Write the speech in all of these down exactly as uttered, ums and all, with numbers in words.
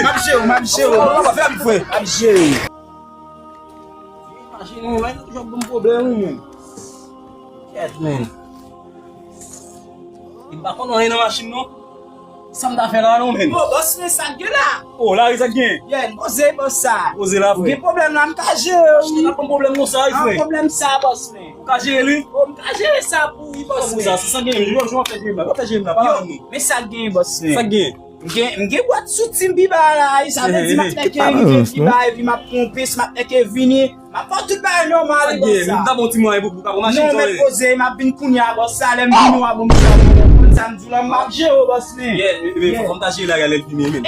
M ap jere w, m ap jere w. Ou pa fè m, frè. M ap jere w. Machin mwen, mwen toujou ap ban m pwoblèm, wi, menm. Kèt, menm. Li pa konn anyen nan machin, non. Sa m ta fè la, non, menm? Bon, bòs, men sa k gen la? Oh, lari sa k gen? Yeah, poze, bòs sa. Poze la, frè. Ou gen pwoblèm la, m ka jere w. Machin la ban m pwoblèm konsa, wi, frè. An pwoblèm sa, bòs, men. Ou ka jere li? Oh, m ka jere sa pou ou, wi, bòs, men. Sa, sa, sa gen, yo, yo, w ap fè jere m la, w ap fè jere m la, pa non. Men sa k gen, bòs, men. Sa k gen? M gen, m gen bwat sou tim Biba la, sa vle di m ap nèke rive Biba, epi m ap pran yon pens, m ap nèke vini, m ap fè tout bagay nòmal, bòs sa. M ta bon ti mwayen pou, pou ka pran machin. Non, men poze, m ap vin kounye a, bòs sa, lè m vini, w a ban m sa, w konn sa m di w la, m ap jere w, bòs, men. Yeah, men, men, fò m ta jere la, lè l vini, men.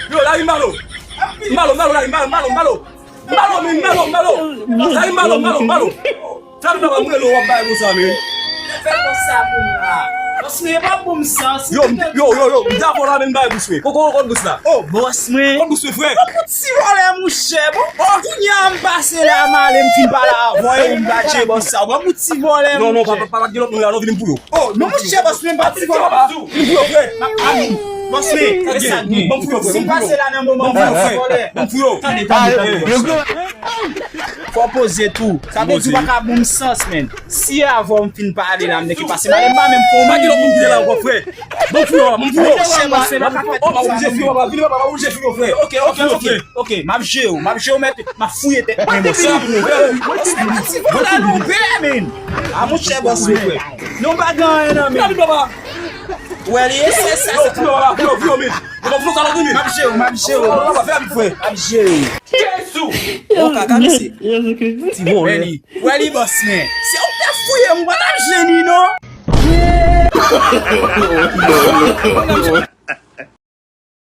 Yo, lari m ba l. M ba l, m ba l, lari m ba l, m ba l, m ba l. M ba l, men, m ba l, m ba l. Lari m ba l, m ba l, m ba l. Sa m ta ba m rele w ap bay konsa, men. Fè konsa pou m la. Bòs, men pa bon sans. Yo, m, yo, yo, yo, m ta fò la, men m bay bous, men. Koko, kòt bous la. Oh, bòs, men. Kòt bous, men, frè. Bon, pou ti vòlè, mouchè. Bon, oh, kounye a m pase la, m ale, m fin pale avè w, m ba che bòs sa. Bon, pou ti vòlè, mouchè. Non, non, pa, pa, pa, pa gen lòt moun la, non, vini m pou yo. Oh, non, mouchè, bòs, men pa ti vòlè. Vini pou yo, frè. Bòs, men, e sa gen. Ban m pou yo, frè. Si m pase la nan moman, ban m pou yo, frè. Ban m pou yo. Tande, tande, tande, bòs. Fò poze tou. Sa vle di w pa ka bon sans, men. Si avè w m fin pale la, m nèke pase m ale, m pa menm fè w. Pa gen lòt moun ki te la ankò, frè. Ban m pou yo, ban m pou yo. Mouchè, bòs, men pa ka fè konsa. Vini, papa, vini, papa, vini, frè. Ok, ok, ok. Ok, m ap jere w, m ap jere w, mèt. M ap fouye tèt mwen, bòs. Ti vòlè non, bè, men. A, mouchè, bòs, men. Non, pa gen anyen nan men. Wè, li eseye sa, sa. M ap jere w, m ap jere w. M ap jere w. Jezi! Bon, kaka, mesye. Ti vòlè. Wè li, bòs, men. Se ou te fouye m, ou pa t ap jwenn li, non.